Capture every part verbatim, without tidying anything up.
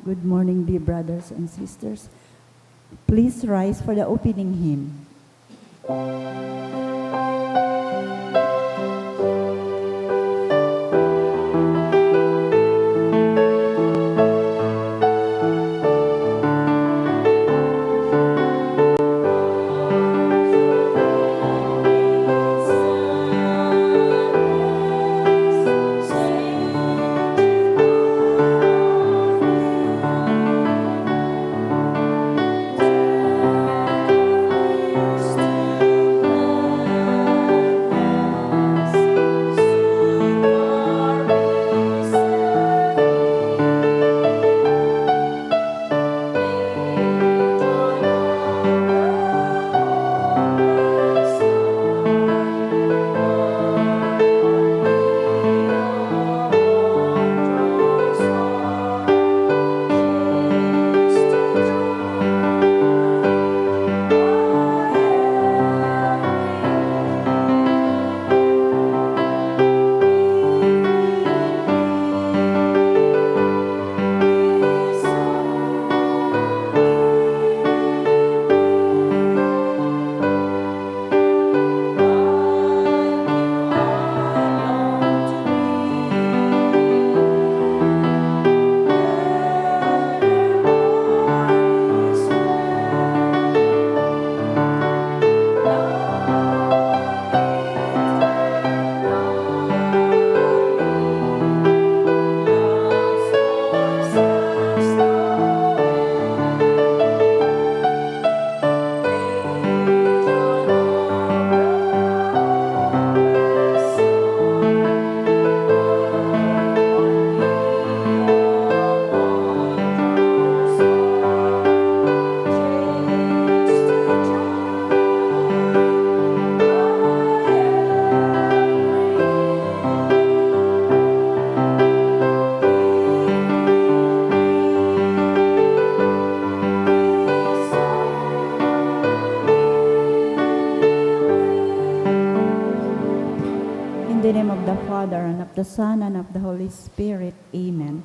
Good morning, dear brothers and sisters. Please rise for the opening hymn. In the name of the Father, and of the Son, and of the Holy Spirit. Amen.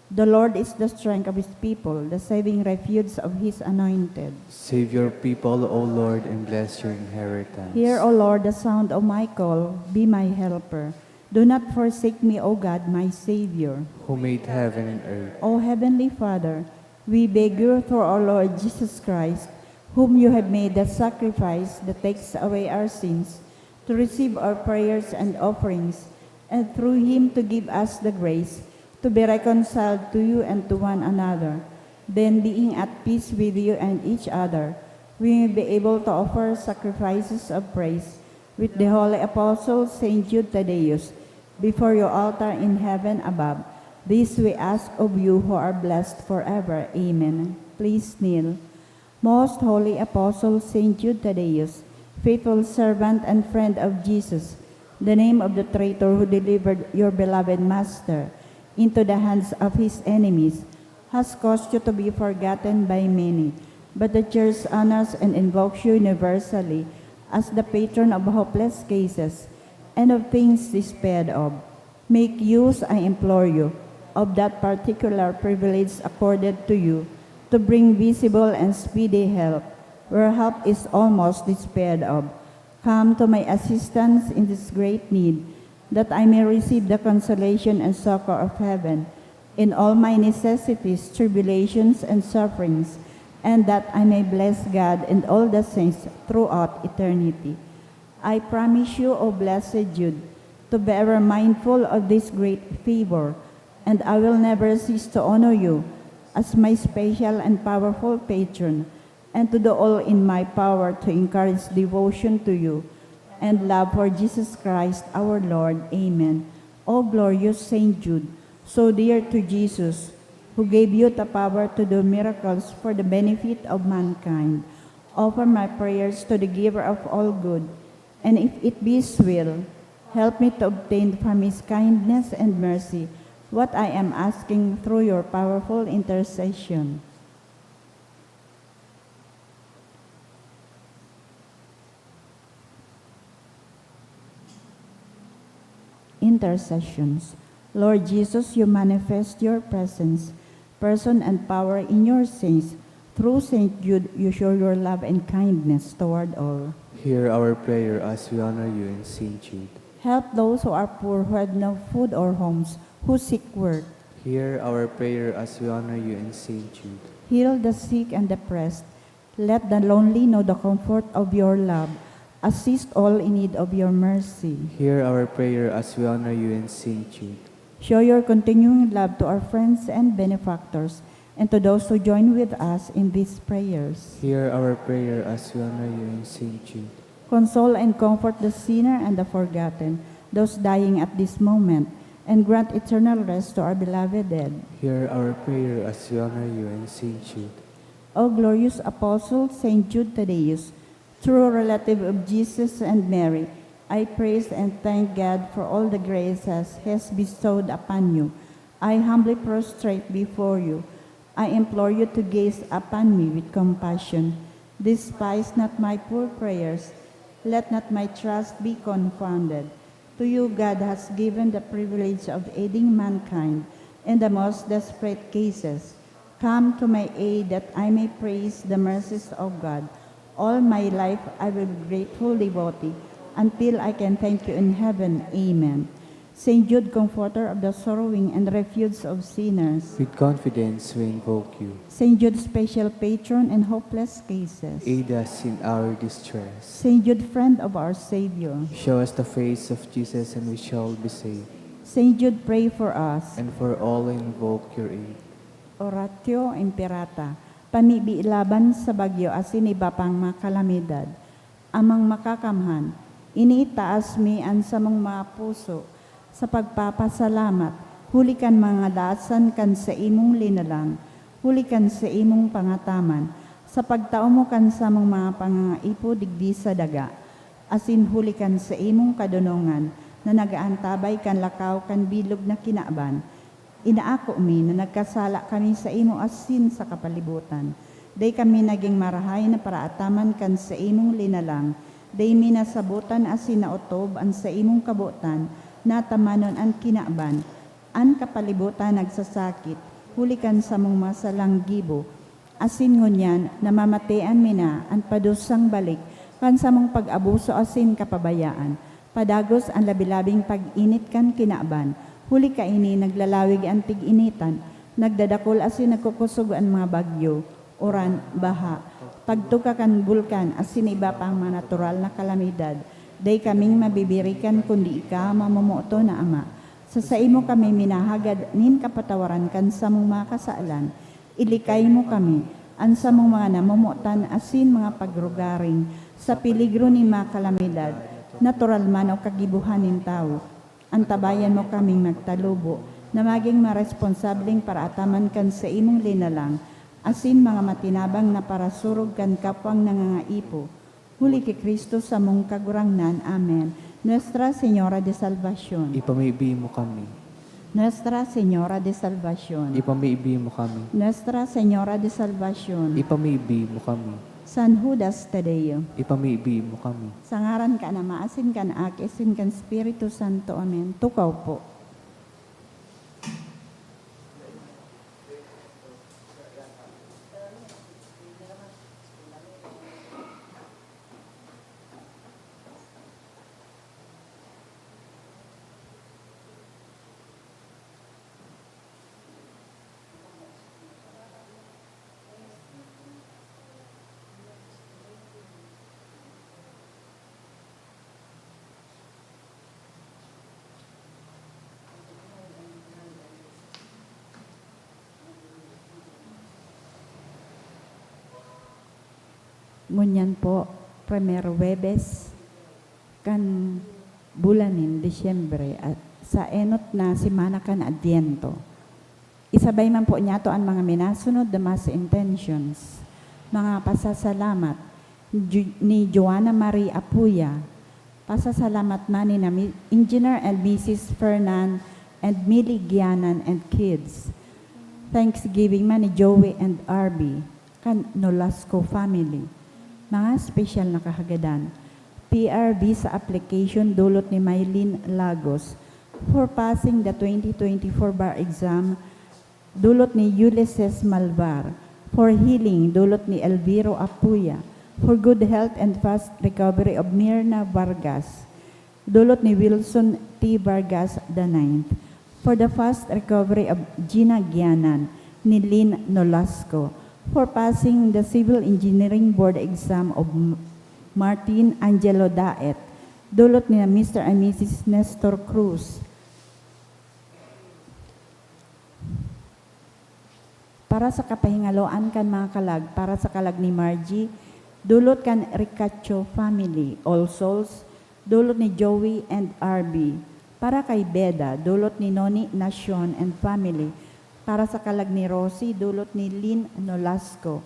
The Lord is the strength of his people, the saving refuge of his anointed. Save your people, O Lord, and bless your inheritance. Hear, O Lord, the sound of my call, be my helper. Do not forsake me, O God, my Savior. Who made heaven and earth. O Heavenly Father, we beg you through our Lord Jesus Christ, whom you have made the sacrifice that takes away our sins, to receive our prayers and offerings, and through him to give us the grace to be reconciled to you and to one another. Then, being at peace with you and each other, we may be able to offer sacrifices of praise with the holy apostle Saint Jude Thaddeus before your altar in heaven above. This we ask of you who are blessed forever. Amen. Please kneel. Most holy apostle Saint Jude Thaddeus, faithful servant and friend of Jesus, the name of the traitor who delivered your beloved Master into the hands of his enemies, has caused you to be forgotten by many, but the Church honors and invokes you universally as the patron of hopeless cases and of things despaired of. Make use, I implore you, of that particular privilege accorded to you to bring visible and speedy help where help is almost despaired of. Come to my assistance in this great need, that I may receive the consolation and succor of heaven in all my necessities, tribulations, and sufferings, and that I may bless God and all the saints throughout eternity. I promise you, O blessed Jude, to be ever mindful of this great favor, and I will never cease to honor you as my special and powerful patron, and to do all in my power to encourage devotion to you and love for Jesus Christ our Lord. Amen. O glorious Saint Jude, so dear to Jesus, who gave you the power to do miracles for the benefit of mankind, offer my prayers to the Giver of all good, and if it be His will, help me to obtain from His kindness and mercy what I am asking through your powerful intercession. Intercessions. Lord Jesus, you manifest your presence, person, and power in your saints. Through Saint Jude, you show your love and kindness toward all. Hear our prayer as we honor you in Saint Jude. Help those who are poor, who have no food or homes, who seek work. Hear our prayer as we honor you in Saint Jude. Heal the sick and depressed. Let the lonely know the comfort of your love. Assist all in need of your mercy. Hear our prayer as we honor you in Saint Jude. Show your continuing love to our friends and benefactors, and to those who join with us in these prayers. Hear our prayer as we honor you in Saint Jude. Console and comfort the sinner and the forgotten, those dying at this moment, and grant eternal rest to our beloved dead. Hear our prayer as we honor you in Saint Jude. O glorious Apostle Saint Jude Thaddeus, true relative of Jesus and Mary, I praise and thank God for all the graces He has bestowed upon you. I humbly prostrate before you. I implore you to gaze upon me with compassion. Despise not my poor prayers. Let not my trust be confounded. To you God has given the privilege of aiding mankind in the most desperate cases. Come to my aid that I may praise the mercies of God. All my life I will be grateful devotee until I can thank you in heaven. Amen. Saint Jude, comforter of the sorrowing and refuge of sinners. With confidence we invoke you. Saint Jude, special patron in hopeless cases. Aid us in our distress. Saint Jude, friend of our Savior. Show us the face of Jesus and we shall be saved. Saint Jude, pray for us. And for all who invoke your aid. Oratio Imperata, pamibi laban sa bagyo asin iba pang mga kalamidad. Amang Makakamhan, iniitaas mi an samong mga puso sa pagpapasalamat huli kan mga daasan kan saimong linalang, huli kan saimong pangataman, sa pagtao mo kan samong mga pangangaipo digdi sa daga, asin huli kan saimong kadonongan na nag-aantabay kan lakaw kan bilog na kinaban. Inaako mi na nagkasala kami saimo asin sa kapalibotan. Dai kami nagin marahay na paraataman kan saimong linalang. Dai mi nasabotan asin naotob an saimong kabotan na atamanon an kinaban. An kapalibotan nagsasakit, huli kan samong mga salang gibo. Asin ngunyan, namamatean mi na an padusang balik kan samong pag-abuso asin kapabayaan, padagos an labi-labing pag-init kan kinaban. Huli kaini, naglalawig an tig-initan, nagdadakul asin nagkukosog an mga bagyo, uran, baha, pagtuka kan bulkan asin iba pang mga natural na kalamidad. Dai kaming mabibirikan kundi ika, mamomoton na Ama. Sa saimo kami minahagad nin kapatawaran kan samong mga kasalan. Ilikay mo kami, an samong mga namomotan asin mga pagrugaring, sa peligro nin mga kalamidad, natural man o kagibohan nin tawo. Antabayan mo kaming magtalubo na magin maresponsableng paraataman kan saimong linalang, asin mga matinabang na parasurog kan kapwang nangangaipo. Huli ki Cristo samong Kagurangnan. Amen. Nuestra Señora de Salvacion. Ipamibi mo kami. Nuestra Señora de Salvacion. Ipamibi mo kami. Nuestra Señora de Salvacion. Ipamibi mo kami. San Judas Tadeo. Ipamibi mo kami. Sa ngaran kan Ama, asin kan Aki, asin kan Espiritu Santo. Amen. Tukaw po. Ngunyan po, Primer Huwebes, kan bulan nin Disyembre at sa enot na semana kan Adbyento. Isabay man po niyato an mga minasunod na mass intentions. Mga pasasalamat, Ju-, ni Joanna Marie Apuya, pasasalamat man ni na Mi-, Engineer and Missus Fernan and Millie Gianan and kids. Thanksgiving man ni Joey and Arby, kan Nolasco family. Mga espesyal na kahagadan, P R visa application dulot ni Mylene Lagos for passing the twenty twenty-four bar exam, dulot ni Ulysses Malvar for healing, dulot ni Elviro Apuya for good health and fast recovery of Mirna Vargas, dulot ni Wilson T Vargas the ninth, for the fast recovery of Gina Gianan ni Lynn Nolasco, for passing the Civil Engineering Board exam of M-, Martin Angelo Daet, dulot ni Mister and Missus Nestor Cruz. Para sa kapahingaloan kan mga kalag, para sa kalag ni Margie, dulot kan Ricacho family, All Souls, dulot ni Joey and R B. Para kay Beda, dulot ni Noni Nacion and family. Para sa kalag ni Rosie, dulot ni Lynn Nolasco.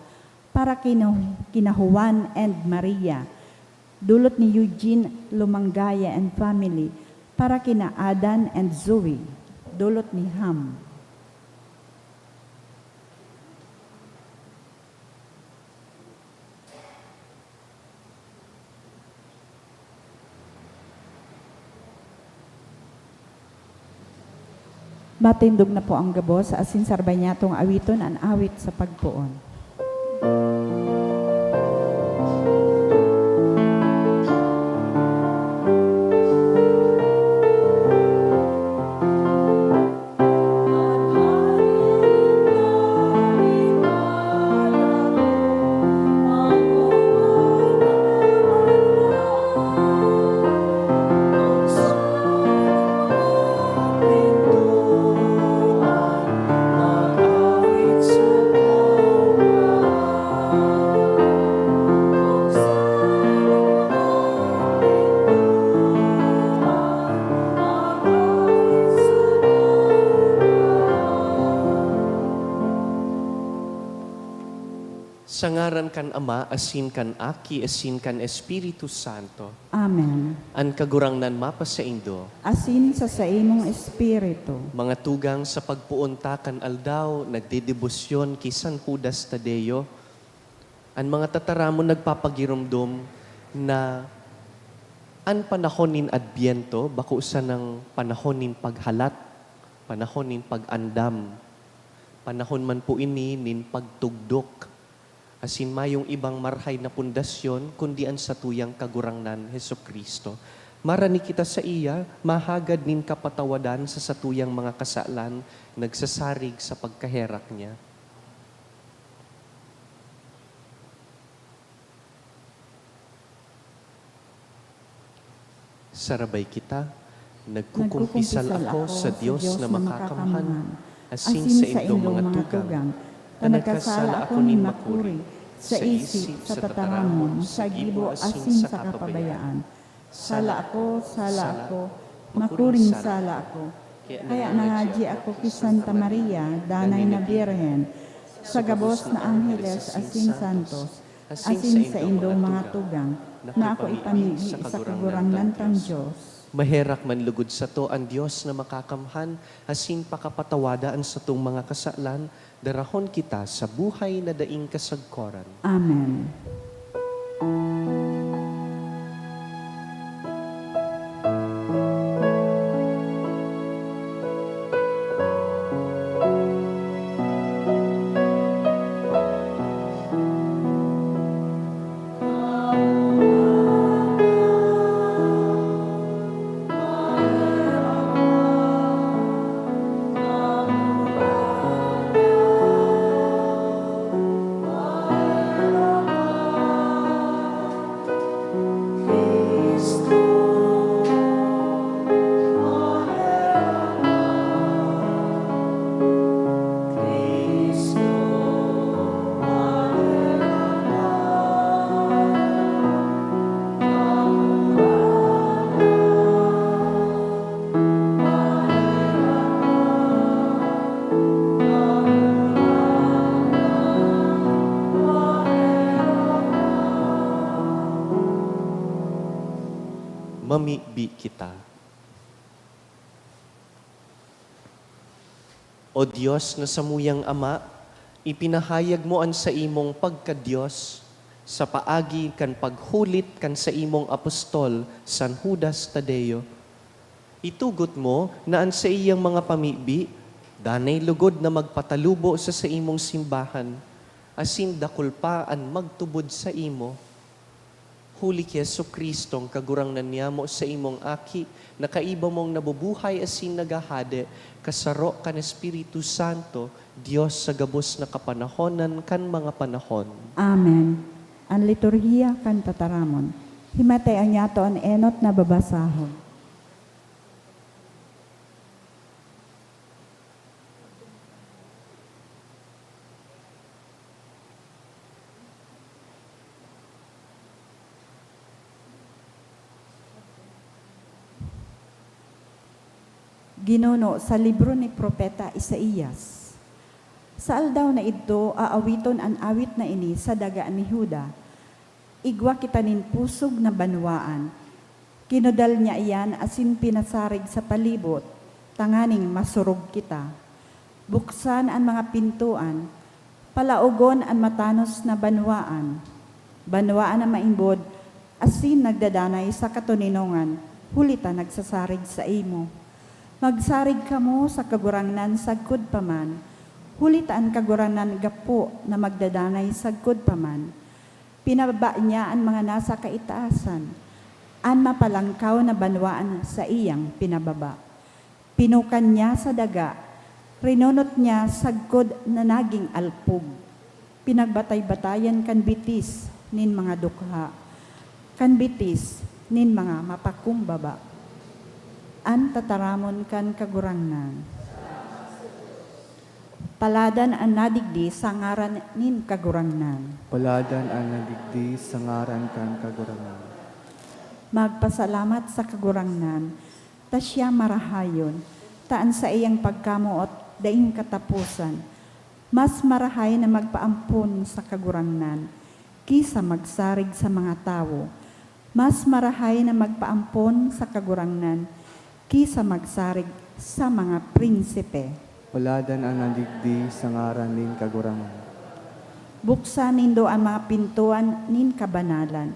Para kina-, kina Juan and Maria, dulot ni Eugene Lumangaya and family. Para kina Adan and Zoe, dulot ni Ham. Matindog na po ang gabos, asin sarbay niyatong awiton an awit sa pagpoon. Sa ngaran kan Ama, asin kan Aki, asin kan Espiritu Santo. Amen. An Kagurangnan mapasaindo. Asin sa saimong espiritu. Mga tugang, sa pagpoon ta kan aldaw, nagdedebosyon ki San Judas Tadeo. An mga tataramon nagpapagiromdom na an panahon nin Adbyento bako sanang panahon nin paghalat, panahon nin pag-andam. Panahon man po ini nin pagtugdok. Asin mayong ibang marahay na pundasyon kundi an satuyang Kagurangnan, Jesu-Cristo. Marani kita saiya, mahagad nin kapatawadan sa satuyang mga kasalan, nagsasarig sa pagkaherak niya. Sarabay kita. Nagkukumpisal ako sa Dios na makakamhan, asin saindong mga tugang, ta nagkasala ako nin makuri, sa isip, sa tataramon, sa gibo, asin sa kapabayaan. Sala ako, sala ako, makuring sala ako. Kaya nangadyi ako ki Santa Maria, Danay na Birhen, sa gabos na angheles asin santos, asin saindong mga tugang, na ako ipamibi sa Kagurangnan kan Dios. Maherak man lugod sato an Dios na makakamhan, asin pakapatawada an satong mga kasalan, darahon kita sa buhay na daing kasagkoran. Amen. Mibi kita. O Dios na samuyang Ama, ipinahayag mo an saimong pagka-Dios sa paagi kan paghulit kan saimong apostol, San Judas Tadeo. Itugot mo na an saiyang mga pamibi danay lugod na magpatalubo sa saimong simbahan, asin dakul pa an magtubod saimo. Huli ki Jesu-Cristong Kagurangnan niyamo, saimong Aki, na kaiba mong nabubuhay asin naghahade, kasaro kan Espiritu Santo, Dios sa gabos na kapanahonan kan mga panahon. Amen. An liturhiya kan tataramon. Himatayon niyato an enot na babasahon. Ginuno sa libro ni Propeta Isaias. Sa aldaw na idto, aawiton an awit na ini sa daga ni Juda. Igwa kita nin pusog na banwaan. Kinudal niya iyan asin pinasarig sa palibot, tanganing masurog kita. Buksan an mga pintoan, palaogon an matanos na banwaan, banwaan na maimbod asin nagdadanay sa katoninongan, huli ta nagsasarig saimo. Magsarig kamo sa Kagurangnan sagkod pa man, huli ta an Kagurangnan gapo na magdadanay sagkod pa man. Pinababa niya an mga nasa kaitaasan, an mapalangkaw na banwaan saiyang pinababa. Pinukan niya sa daga, rinunot niya sagkod na nagin alpog. Pinagbatay-batayan kan bitis nin mga dukha, kan bitis nin mga mapakumbaba. An tataramon kan Kagurangnan. Paladan an nadigdi sa ngaran nin Kagurangnan. Paladan an nadigdi sa ngaran kan Kagurangnan. Magpasalamat sa Kagurangnan, ta siya marahayon, ta an saiyang pagkamoot daing kataposan. Mas marahay na magpaampon sa Kagurangnan ki sa magsarig sa mga tawo. Mas marahay na magpaampon sa Kagurangnan ki sa magsarig sa mga prinsipe. Paladan an nadigdi sa ngaran nin Kagurangnan. Buksan nindo an mga pintoan nin kabanalan,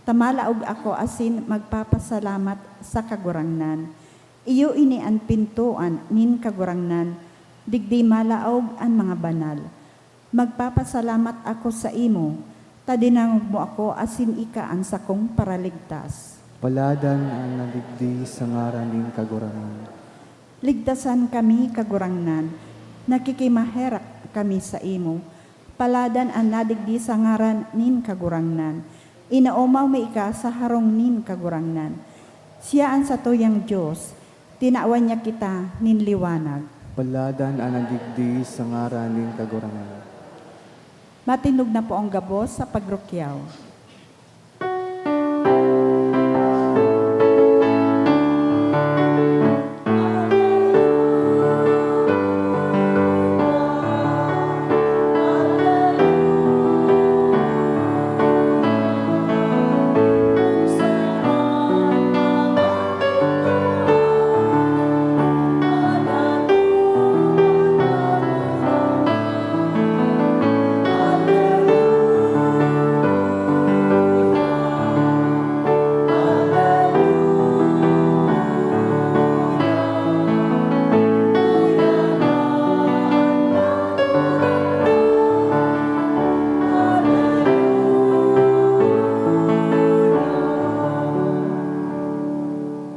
ta malaog ako asin magpapasalamat sa Kagurangnan. Iyo ini an pintoan nin Kagurangnan, digdi malaog an mga banal. Magpapasalamat ako saimo, ta dinangog mo ako asin ika an sakong Paraligtas. Paladan an nadigdi sa ngaran nin Kagurangnan. Ligtasan kami, Kagurangnan, nakikimaherak kami saimo. Paladan an nadigdi sa ngaran nin Kagurangnan. Inaomaw mi ika sa harong nin Kagurangnan. Siya an satuyang Dios, tinawan niya kita nin liwanag. Paladan an nadigdi sa ngaran nin Kagurangnan. Matindog na po ang gabos sa pagrukyaw.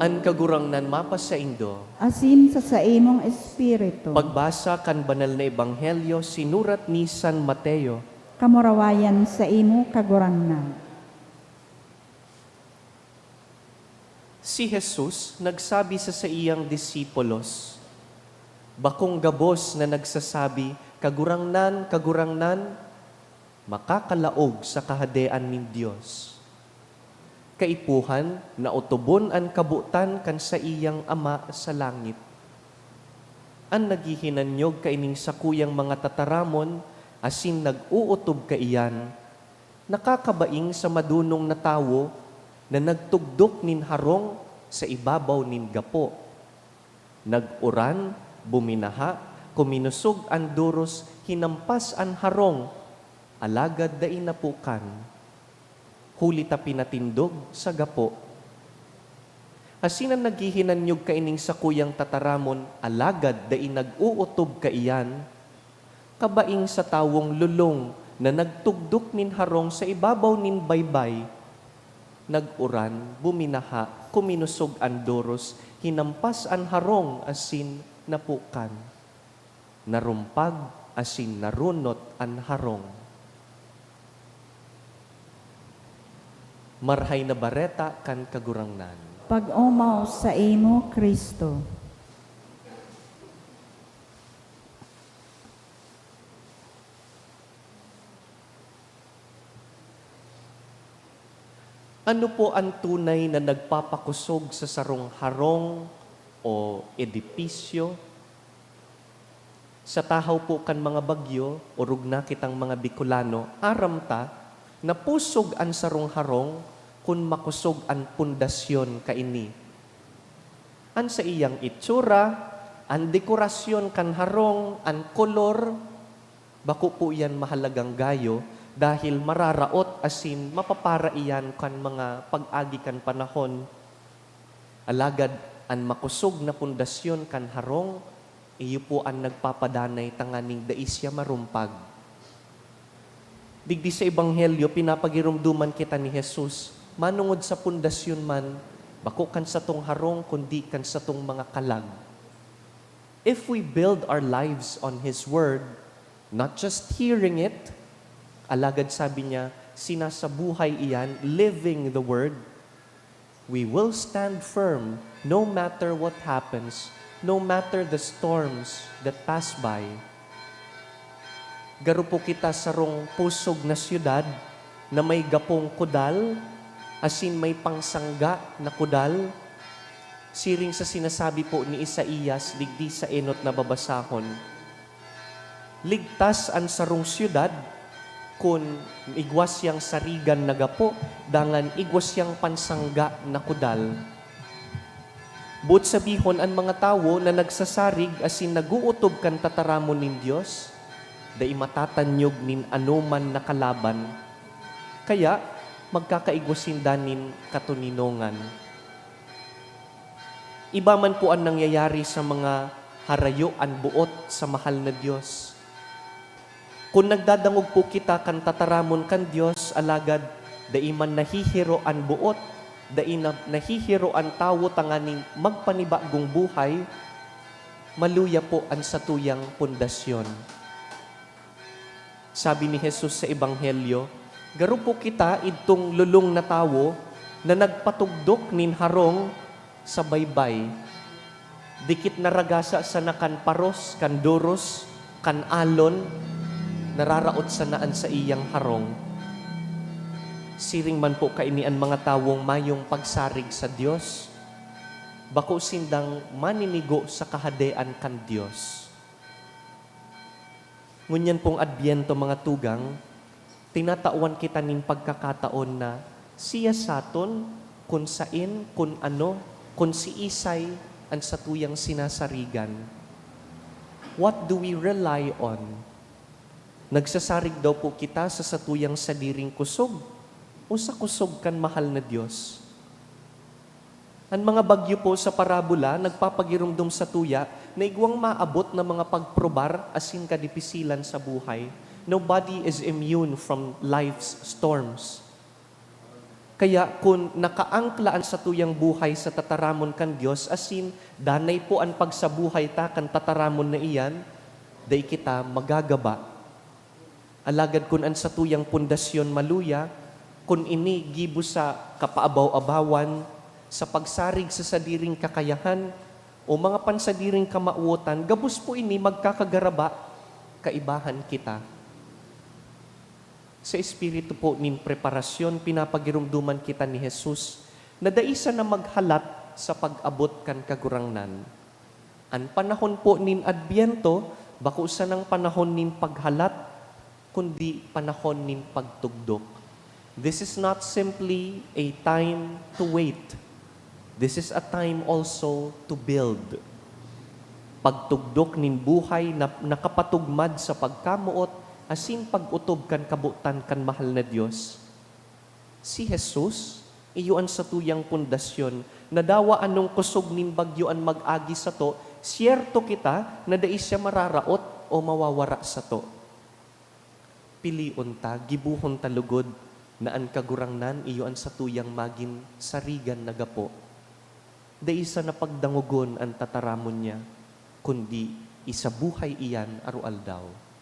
An Kagurangnan mapasaindo. Asin sa saimong espiritu. Pagbasa kan Banal na Ebanghelyo sinurat ni San Mateo. Kamurawayan saimo, Kagurangnan. Si Jesus nagsabi sa saiyang disipulos, "Bakong gabos na nagsasabi, 'Kagurangnan, Kagurangnan,' makakalaog sa Kahadean nin Dios. Kaipuhan na otobon an kabotan kan saiyang Ama sa langit. An naghihinanyog kaining sakuyang mga tataramon asin nag-ootob kaiyan, nakakabaing sa madonong na tawo na nagtugdok nin harong sa ibabaw nin gapo. Nag-uran, buminaha, kuminusog an doros, hinampas an harong, alagad dai napukan, huli ta pinatindog sa gapo. Asin an naghihinanyog kaining sakuyang tataramon, alagad dai nag-ootob kaiyan, kabaing sa tawong lolong na nagtugdok nin harong sa ibabaw nin baybay. Nag-uran, buminaha, kuminusog an doros, hinampas an harong asin napukan. Narumpag asin narunot an harong. Marahay na Bareta kan Kagurangnan. Pag-omaw saimo, Cristo. Ano po an tunay na nagpapakosog sa sarong harong o edipisyo? Sa tahaw po kan mga bagyo, orog na kitang mga Bicolano, aram ta na pusog an sarong harong kun makosog an pundasyon kaini. An saiyang itsura, an dekorasyon kan harong, an kolor, bako po iyan mahalagang gayo dahil mararaot asin mapapara iyan kan mga pag-agi kan panahon. Alagad an makosog na pundasyon kan harong, iyo po an nagpapadanay tanganing dai siya marumpag. Digdi sa Ebanghelyo, pinapagiromdoman kita ni Jesus, manongod sa pundasyon man, bako kan satong harong, kundi kan satong mga kalag. If we build our lives on His Word, not just hearing it, alagad sabi niya, sinasabuhay iyan, living the Word, we will stand firm no matter what happens, no matter the storms that pass by. Garo po kita sarong pusog na syudad na may gapong kudal, asin may pangsangga na kudal, siring sa sinasabi po ni Isaias digdi sa enot na babasahon. Ligtas an sarong syudad kun igwa siyang sarigan na gapo, dangan igwa siyang pansangga na kudal. Boot sabihon, an mga tawo na nagsasarig asin nag-ootob kan tataramon nin Dios, dai matatanyog nin anoman na kalaban, kaya magkakaigwa sinda nin katoninongan. Iba man po an nangyayari sa mga harayo an boot sa mahal na Dios. Kun nagdadangog po kita kan tataramon kan Dios, alagad dai man nahihiro an boot, dai na nahihiro an tawo tanganing magpanibagong buhay, maluya po an satuyang pundasyon. Sabi ni Jesus sa Ebanghelyo, garo po kita idtong lolong na tawo na nagpatugdok nin harong sa baybay. Dikit naragasa sana kan paros, kan doros, kan alon, nararaot sana an saiyang harong. Siring man po kaini an mga tawong mayong pagsarig sa Dios. Bako sindang maninigo sa Kahadean kan Dios. Ngunyan pong Adbyento, mga tugang, tinatawan kita nin pagkakataon na siyasaton kun saen, kun ano, kun siisay an satuyang sinasarigan. What do we rely on? Nagsasarig daw po kita sa satuyang sadiring kusog o sa kusog kan mahal na Dios? An mga bagyo po sa parabola nagpapagiromdom satuya na igwang maabot na mga pagprobar asin kadipisilan sa buhay. Nobody is immune from life's storms. Kaya kun nakaangkla an satuyang buhay sa tataramon kan Dios asin danay po an pagsabuhay ta kan tataramon na iyan, dai kita magagaba. Alagad kun an satuyang pundasyon maluya, kun ini gibo sa kapaabaw-abawan, sa pagsarig sa sadiring kakayahan, o mga pansadiring kamawotan, gabos po ini magkakagaraba, kaibahan kita. Sa espiritu po nin preparasyon, pinapagiromdoman kita ni Jesus na dai sana maghalat sa pag-abot kan Kagurangnan. An panahon po nin Adbyento, bako sanang panahon nin paghalat, kundi panahon nin pagtugdok. This is not simply a time to wait. This is a time also to build. Pagtugdok nin buhay na nakapatugmad sa pagkamoot asin pag-otob kan kabotan kan mahal na Dios. Si Jesus, iyo an satuyang pundasyon, na dawa anong kusog nin bagyo an mag-agi sato, siyerto kita na dai siya mararaot o mawawara sato. Pilion ta, gibohon ta logod na an Kagurangnan iyo an satuyang magin sarigan na gapo. Dai sana pagdangogon an tataramon niya, kundi isabuhay iyan aroaldaw.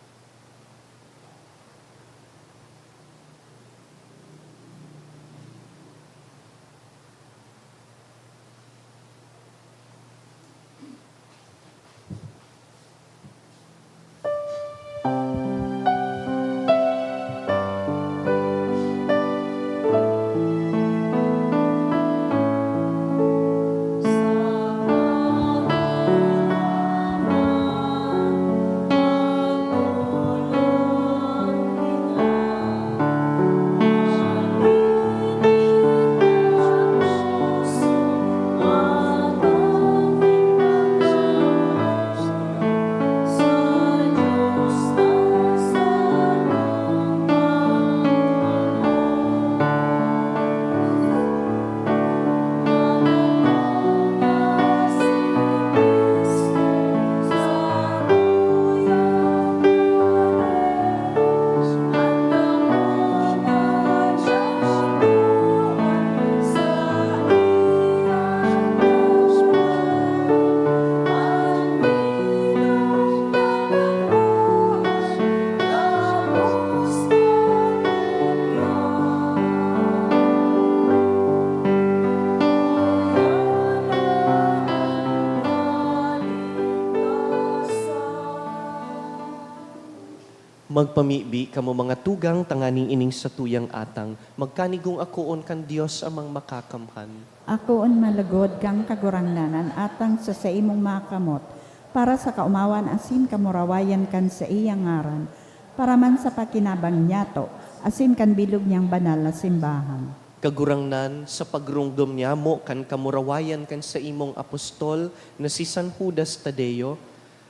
Magpamibi kamo, mga tugang, tanganing ining satuyang atang magkanigong akoon kan Dios Amang Makakamhan. Akoon man logod kan Kagurangnan an atang sa saimong mga kamot, para sa kaomawan asin kamurawayan kan saiyang ngaran, para man sa pakinabang niyato asin kan bilog niyang banal na simbahan. Kagurangnan, sa pagromdom niyamo kan kamurawayan kan saimong apostol na si San Judas Tadeo,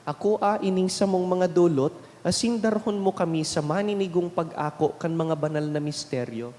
akoa ining samong mga dolot asin darahon mo kami sa maninigong pag-ako kan mga banal na misteryo.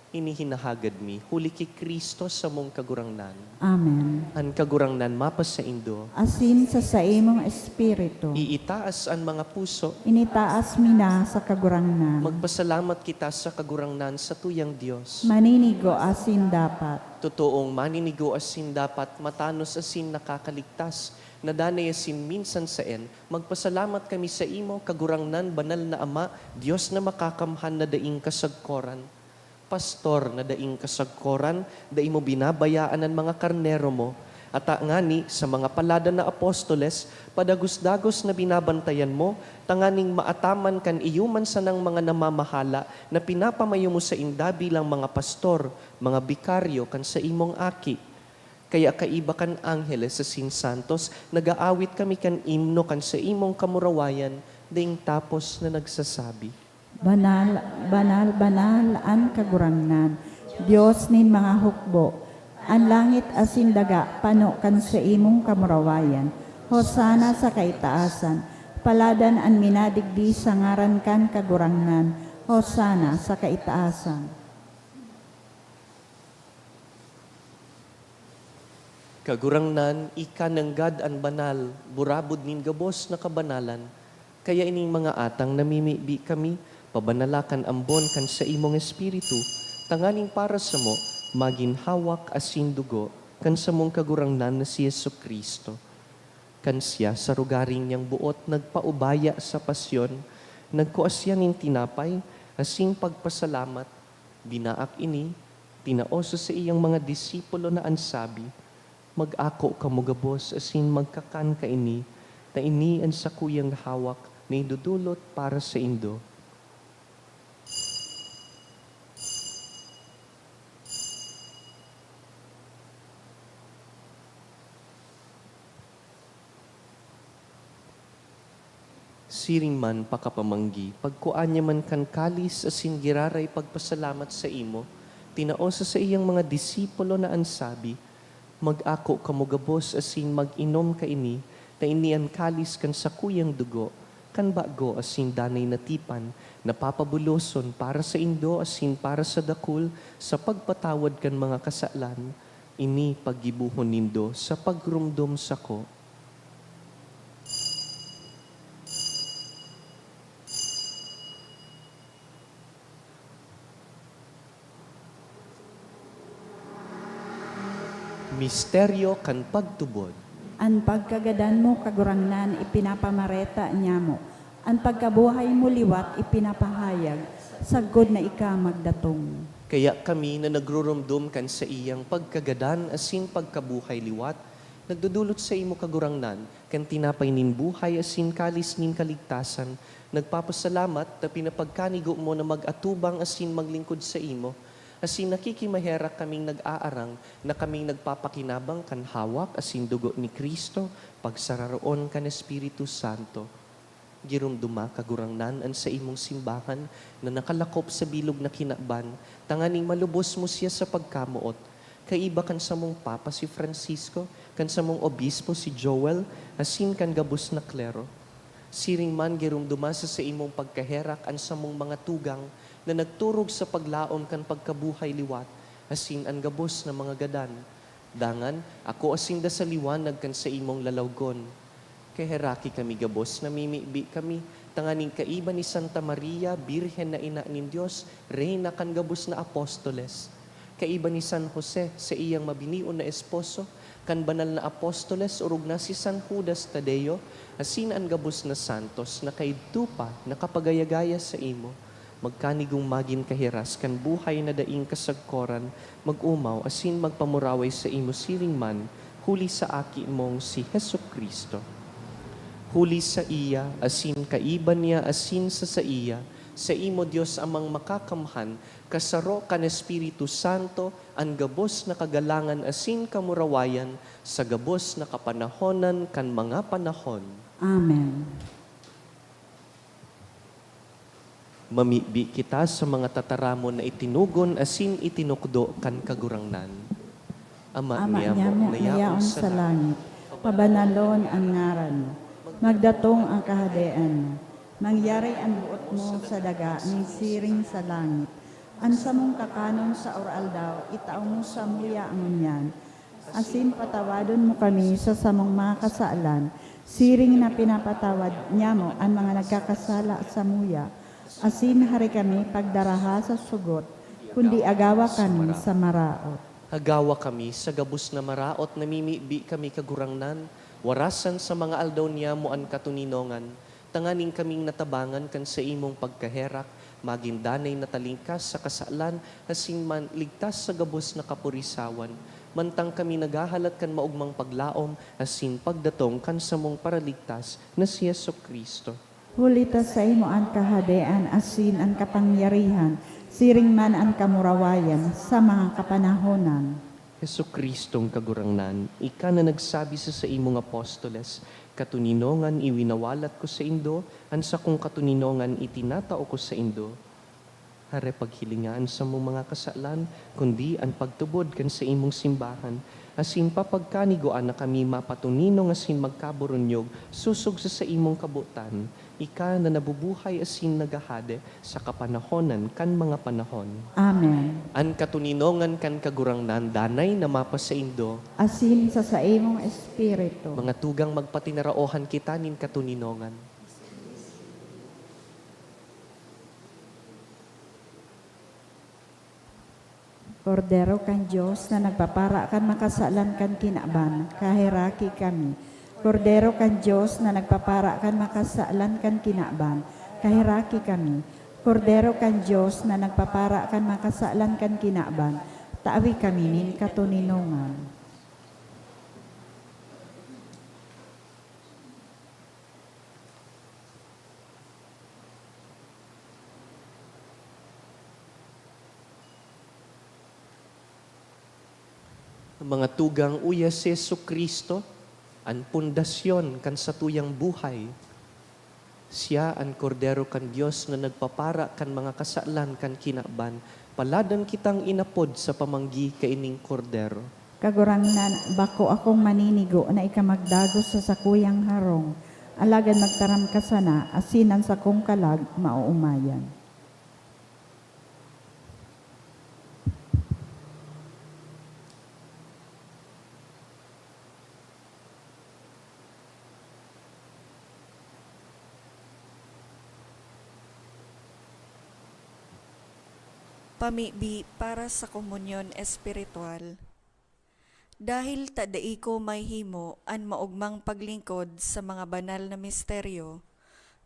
Ini hinahagad mi huli ki Cristo, samong Kagurangnan. Amen. An Kagurangnan mapasaindo. Asin sa saimong espiritu. Iitaas an mga puso. Initaas mi na sa Kagurangnan. Magpasalamat kita sa Kagurangnan, satuyang Dios. Maninigo asin dapat. Totoong maninigo asin dapat, matanos asin nakakaligtas, na danay asin minsan saen, magpasalamat kami saimo, Kagurangnan, banal na Ama, Dios na makakamhan na daing kasagkoran. Pastor na daing kasagkoran, dai mo binabayaan an mga karnero mo. Ata ngani, sa mga paladan na apostoles, padagos-dagos na binabantayan mo, tanganing maataman kan iyo man sanang mga namamahala na pinapamayo mo sainda bilang mga pastor, mga bikaryo kan saimong Aki. Kaya kaiba kan angheles asin santos, nag-aawit kami kan imno kan saimong kamurawayan, daing tapos na nagsasabi, "Banal, banal, banal an Kagurangnan, Dios nin mga hukbo. An langit asin daga pano kan saimong kamurawayan. Hosana sa kaitaasan. Paladan an minadigdi sa ngaran kan Kagurangnan. Hosana sa kaitaasan." Kagurangnan, ika nanggad an banal, burabod nin gabos na kabanalan. Kaya ining mga atang namimibi kami, pabanala kan ambon kan saimong Espiritu, tanganing para samo magin hawak asin dugo kan samong Kagurangnan na si Jesu-Cristo. Kan siya sa rogaring niyang boot nagpaubaya sa pasyon, nagkua siya nin tinapay, asin pagpasalamat, binaak ini, tinao sa saiyang mga disipulo na an sabi, "Mag-ako kamo gabos asin magkakan kaini, ta ini an sakuyang hawak na idodolot para saindo." Siring man pakapamanggi, pagkua niya man kan kalis asin giraray pagpasalamat saimo, tinao sa saiyang mga disipulo na an sabi, Mag-ako kamo gabos asin mag-inom kaini, ta ini an kalis kan sakuyang dugo, kan bago asin danay na tipan, na papabuloson para saindo asin para sa dakul sa pagpatawad kan mga kasalan. Ini paggibohon nindo sa pagromdom sako. Misteryo kan pagtubod. An pagkagadan mo, Kagurangnan, ipinapamareta niamo. An pagkabuhay mo liwat ipinapahayag, sagkod na ika magdatong. Kaya kami na nagruromdom kan saiyang pagkagadan asin pagkabuhay liwat, nagdodolot saimo, Kagurangnan, kan tinapay nin buhay asin kalis nin kaligtasan, nagpapasalamat ta pinapagkanigo mo na mag-atubang asin maglingkod saimo, asin nakikimaherak kaming nag-aarang na kaming nagpapakinabang kan hawak asin dugo ni Cristo, pagsararoon kan Espiritu Santo. Giromdoma, Kagurangnan, an saimong simbahan na nakalakop sa bilog na kinaban, tanganing malubos mo siya sa pagkamoot. Kaiba kan samong Papa si Francisco, kan samong Obispo si Joel, asin kan gabos na klero. Siring man, giromdoma sa saimong pagkaherak an samong mga tugang na nagturog sa paglaom kan pagkabuhay liwat, asin an gabos na mga gadan. Dangan, akoa sinda sa liwanag kan saimong lalawgon. Kaheraki kami gabos, namimibi kami, tanganing kaiba ni Santa Maria, Birhen na Ina nin Dios, Reyna kan gabos na apostoles. Kaiba ni San Jose, saiyang mabinion na esposo, kan banal na apostoles, orog na si San Judas Tadeo, asin an gabos na santos na kaidto pa nakapagaya-gaya saimo. Magkanigong magin kahiras kan buhay na daing kasagkoran, mag-omaw asin magpamuraway saimo siring man, huli sa Aki mong si Jesu-Cristo. Huli saiya, asin kaiba niya, asin sa saiya, saimo, Dios Amang Makakamhan, kasaro kan Espiritu Santo, an gabos na kagalangan asin kamurawayan sa gabos na kapanahonan kan mga panahon. Amen. Mamibi kita sa mga tataramon na itinugon asin itinukdo kan Kagurangnan. Ama Ama niamo niamo na na yaon yaon sa sa langit, pabanalon an ngaran mo. Magdatong an kahadean mo. Mangyari an boot mo sa daga nin siring sa langit. An samong kakanon sa aroaldaw, itao mo samuya ngunyan. Asin patawadon mo kami sa samong mga kasalan, siring na pinapatawad niamo an mga nagkakasala samuya. Asin hari kami pagdaraha sa sugot, kundi agawa kami sa maraot. Agawa kami sa gabos na maraot, namimibi kami, Kagurangnan, warasan sa mga aldaw niamo an katoninongan, tanganing kaming natabangan kan saimong pagkaherak, magin danay na talingkas sa kasalan, asin man ligtas sa gabos na kapurisawan, mantang kami naghahalat kan maogmang paglaom asin pagdatong kan samong Paraligtas na si Jesu-Cristo. Huli ta saimo an kahadean asin an kapangyarihan, siring man an kamurawayan sa mga kapanahonan. Jesu-Cristong Kagurangnan, ika na nagsabi sa saimong apostoles, "Katoninongan iwinawalat ko saindo, an sakong katoninongan itinatao ko saindo." Hare paghilinga an samong mga kasalan, kundi an pagtubod kan saimong simbahan, asin papagkanigoan na kami mapatoninong asin magkaburunyog sosog sa saimong kabotan, ika na nabubuhay asin naghahade sa kapanahonan kan mga panahon. Amen. An katoninongan kan Kagurangnan danay na mapasaindo. Asin sa saimong espiritu. Mga tugang, magpatinaraohan kita nin katoninongan. Kordero kan Dios na nagpapara kan makasalan kan kinaban, kaheraki kami. Kordero kan Dios na nagpapara kan makasalan kan kinaban, kaheraki kami. Kordero kan Dios na nagpapara kan makasalan kan kinaban, tawi kami nin katoninongan. Mga tugang, uya si Jesu-Cristo, an pundasyon kan satuyang buhay. Siya an Kordero kan Dios na nagpapara kan mga kasalan kan kinaban. Paladan kitang inapod sa pamanggi kaining Kordero. Kagurangnan, bako akong maninigo na ika magdagos sa sakuyang harong, alagad magtaram ka sana, asin an sakong kalag maoomayan. Pamibi para sa komunyon espiritual. Dahil ta dai ko mahihimo an maogmang paglingkod sa mga banal na misteryo,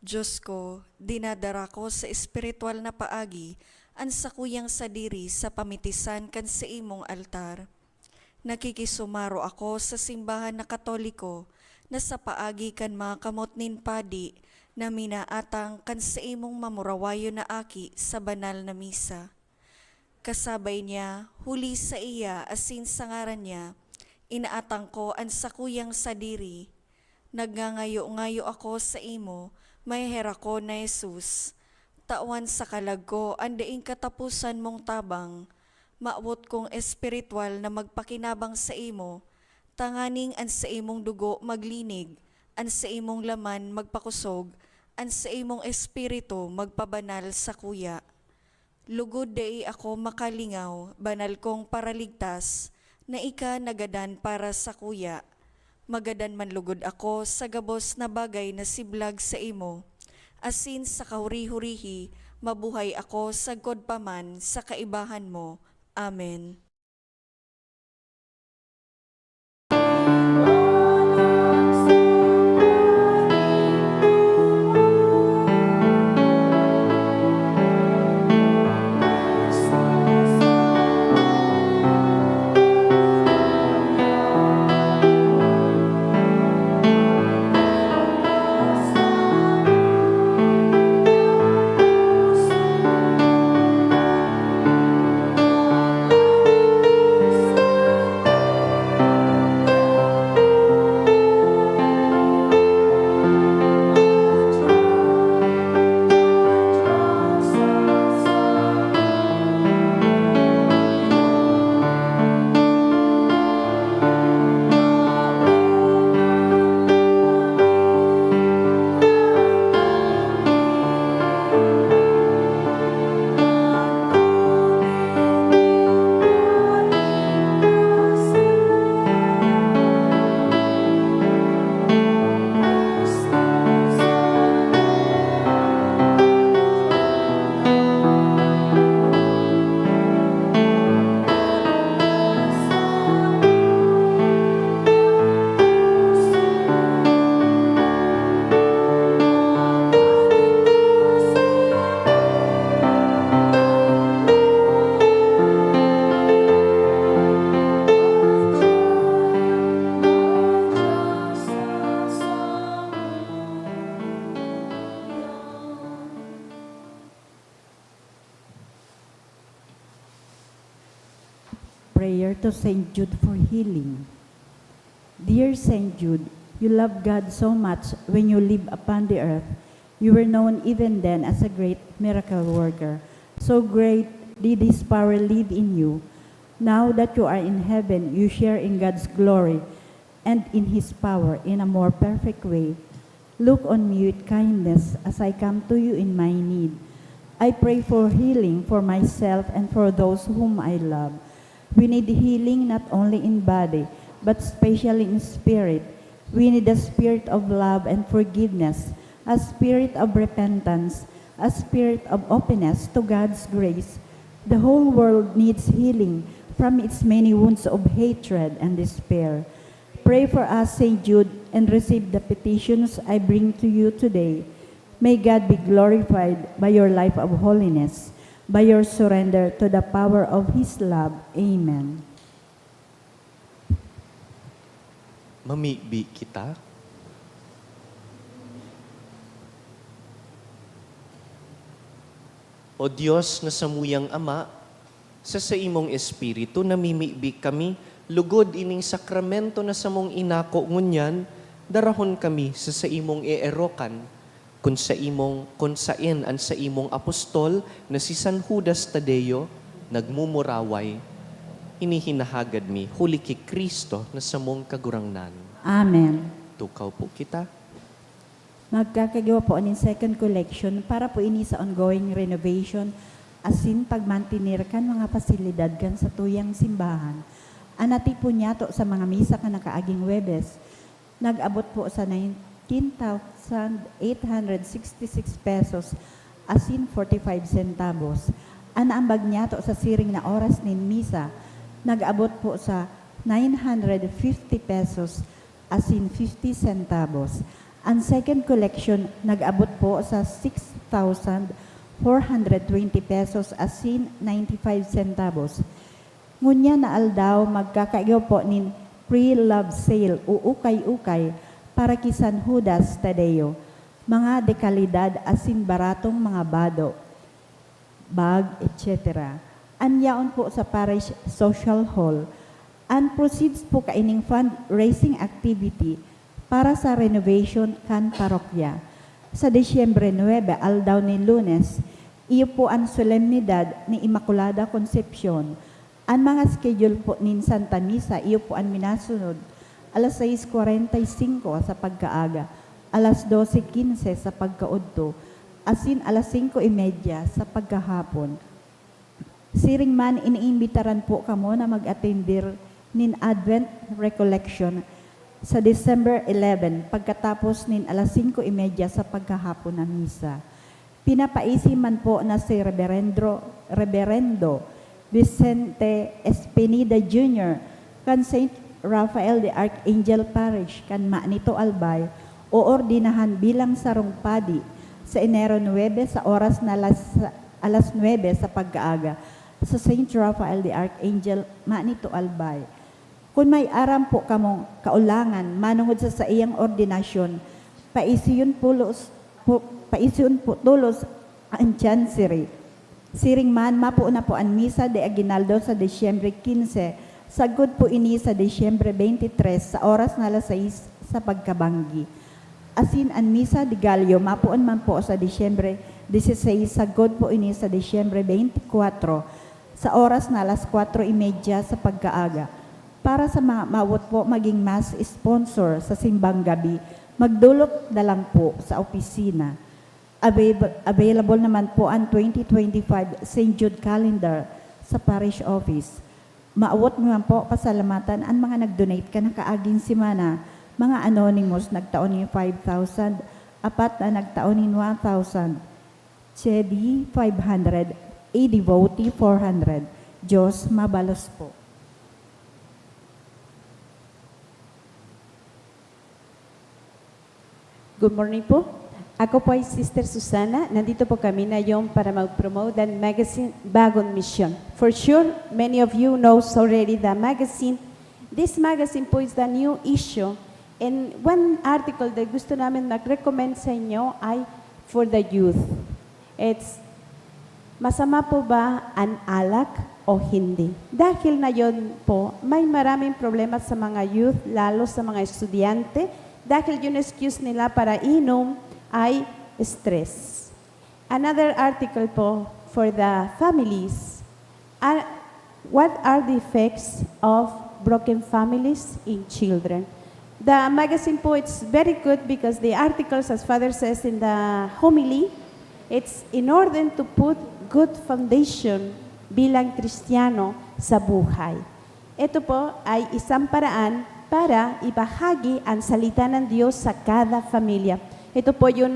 Dios ko, dinadara ko sa espiritual na paagi an sakuyang sadiri sa pamitisan kan saimong altar. Nakikisumaro ako sa simbahan na Katoliko na sa paagi kan mga kamot nin padi na minaatang kan saimong mamurawayon na aki sa banal na misa. Kasabay niya, huli saiya asin sa ngaran niya, inaatang ko an sakuyang sadiri. Nagngangayo-ngayo ako saimo, maheherakon na Jesus. Tawan sa kalag ko an daing kataposan mong tabang. Mawot kong espiritual na magpakinabang saimo, tanganing an saimong dugo maglinig, an saimong laman magpakosog, an saimong espiritu magpabanal sakuya. Lugod dai ako makalingaw, banal kong Paraligtas, na ika nagadan para sakuya. Magadan man lugod ako sa gabos na bagay na siblag saimo, asin sa kahuri-hurihi, mabuhay ako sagkod pa man sa kaibahan mo. Amen. Prayer to Saint Jude for healing. Dear Saint Jude, you loved God so much when you lived upon the earth. You were known even then as a great miracle worker. So great did His power live in you. Now that you are in heaven, you share in God's glory and in His power in a more perfect way. Look on me with kindness as I come to you in my need. I pray for healing for myself and for those whom I love. We need healing not only in body, but especially in spirit. We need a spirit of love and forgiveness, a spirit of repentance, a spirit of openness to God's grace. The whole world needs healing from its many wounds of hatred and despair. Pray for us, Saint Jude, and receive the petitions I bring to you today. May God be glorified by your life of holiness, by your surrender to the power of His love. Amen. Mamibi kita. O Dios na samuyang Ama, sa saimong Espiritu namimibi kami, lugod ining sakramento na samong inako ngunyan, darahon kami sa saimong eerokan, kun saimong, kun saen an saimong apostol na si San Judas Tadeo nagmumuraway. Ini hinahagad mi huli ki Cristo na samong Kagurangnan. Amen. Tukaw po kita. Magkakaigo po nin second collection para po ini sa ongoing renovation asin pagmantener kan mga pasilidad kan satuyang simbahan. An natipon niyato sa mga misa kan nakaaging Huwebes, nag-abot po sa nineteen thousand eight hundred sixty-six pesos asin forty-five centavos. An naambag niyato sa siring na oras nin misa, nag-abot po sa nine hundred fifty pesos asin fifty centavos. An second collection nag-abot po sa six thousand four hundred twenty pesos asin ninety-five centavos. Ngunyan na aldaw, magkakaigo po nin pre-love sale o ukay-ukay para ki San Judas Tadeo, mga dekalidad asin baratong mga bado, bag, et cetera. An yaon po sa Parish Social Hall. An proceeds po kaining fundraising activity para sa renovation kan parokya. Sa Disyembre nuebe, aldaw nin Lunes, iyo po an solemnidad ni Inmaculada Concepcion. An mga schedule po nin Santa Misa, iyo po an minasunod: alas sais kwarenta y singko sa pagkaaga, alas dose kinse sa pagkaodto, asin alas singko y media sa pagkahapon. Siring man, iniimbitaran po kamo na mag-atender nin Advent Recollection sa December eleven, pagkatapos nin alas singko y media sa pagkahapon na misa. Pinapaisi man po na si Reberendro, Reberendo Vicente Espinida Junior kan Saint Raphael the Archangel Parish kan Manito, Albay, oordinahan bilang sarong padi sa Enero nuebe sa oras na alas, alas nuebe sa pagkaaga sa Saint Raphael the Archangel, Manito, Albay. Kun may aram po kamong kaolangan manongod sa saiyang ordinasyon, paisiyon pulos, pu-, paisiyon po tolos an chancery. Siring man, mapoon na po an misa de aguinaldo sa Disyembre quince, sagkod po ini sa Disyembre twenty-three sa oras na alas sais sa pagkabanggi. Asin an misa de gallo mapoon man po sa Disyembre dieciséis, sagkod po ini sa Disyembre twenty-four sa oras na alas kwatro y media sa pagkaaga. Para sa mga maabot po magin mass sponsor sa simbang gabi, magdolok na lang po sa opisina. Avail-, available naman po ang twenty twenty-five Saint Jude Calendar sa Parish Office. Maabot mi man po pasalamatan an mga nag-donate kan nakaaging semana, mga anonymous nagtao nin five thousand, apat na nagtao nin one thousand, Chedi five hundred, A Devotee four hundred. Diyos mabalos po. Good morning po. Ako po ay Sister Susana. Nandito po kami ngayon para mag-promote ng magazine Bagong Misyon. For sure, many of you knows already the magazine. This magazine po is the new issue. And one article that gusto namin mag-recommend sa inyo ay for the youth. It's, masama po ba an alak o hindi? Dahil na yon po, may maraming problema sa mga youth, lalo sa mga estudyante, dahil yung excuse nila para inom ay stress. Another article po for the families. Ah, what are the effects of broken families in children? The magazine po, it's very good because the articles, as Father says in the homily, it's in order to put good foundation bilang Kristiyano sa buhay. Ito po ay isang paraan para ibahagi ang salita ng Diyos sa kada pamilya. Ito po yung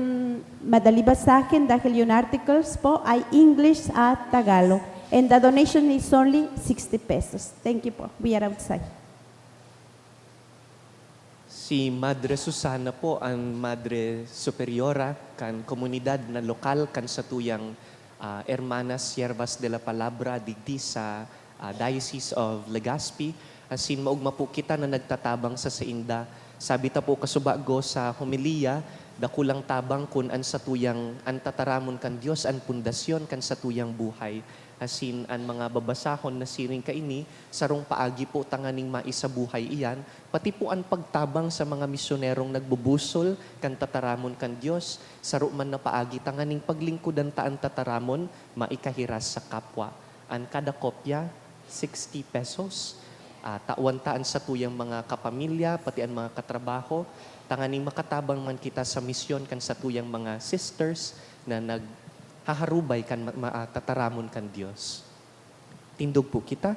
madali basahin dahil yung articles po ay English at Tagalog. And the donation is only sixty pesos. Thank you po. We are outside. Si Madre Susana po ang Madre Superiora kan komunidad na lokal kan satuyang, ah, Hermanas Siervas de la Palabra digdi sa, ah, Diocese of Legazpi. Asin maogma po kita na nagtatabang sa sainda. Sabi ta po kasubago sa homilya, dakulang tabang kun an satuyang, an tataramon kan Dios an pundasyon kan satuyang buhay. Asin an mga babasahon na siring kaini, sarong paagi po tanganing maisabuhay iyan, pati po an pagtabang sa mga misyonerong nagbubusol kan tataramon kan Dios, saro man na paagi tanganing paglingkodan ta an tataramon, maikahiras sa kapwa. An kada kopya, sixty pesos. Ah, tawan ta an satuyang mga kapamilya, pati an mga katrabaho, tanganing makatabang man kita sa misyon kan satuyang mga sisters na naghaharubay kan ma-, ma-, ah, tataramon kan Dios. Tindog po kita.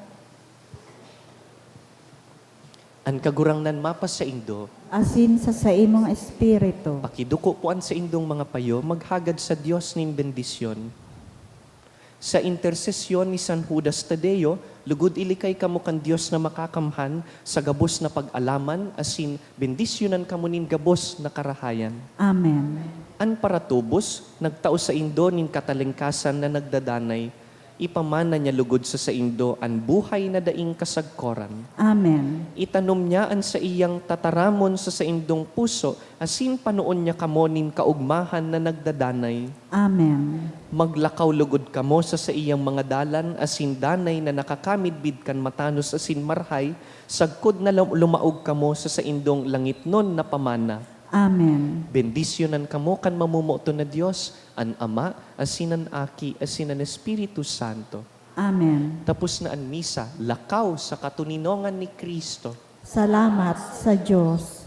An Kagurangnan mapasaindo. Asin sa saimong espiritu. Pakiduko po an saindong mga payo, maghagad sa Dios nin bendisyon. Sa intersesyon ni San Judas Tadeo, lugod ilikay kamo kan Dios na Makakamhan sa gabos na pag-alaman, asin bendisyonan kamo nin gabos na karahayan. Amen. An paratubos, nagtao saindo nin katalingkasan na nagdadanay, ipamana niya lugod sa saindo an buhay na daing kasagkoran. Amen. Itanom niya an saiyang tataramon sa saindong puso, asin panoon niya kamo nin kaogmahan na nagdadanay. Amen. Maglakaw lugod kamo sa saiyang mga dalan, asin danay na nakakamidbid kan matanos asin marhay, sagkod na lum-, lumaog kamo sa saindong langitnon na pamana. Amen. Bendisyonan kamo kan mamomoton na Dios, an Ama, asin an Aki, asin an Espiritu Santo. Amen. Tapos na an misa, lakaw sa katoninongan ni Cristo. Salamat sa Dios.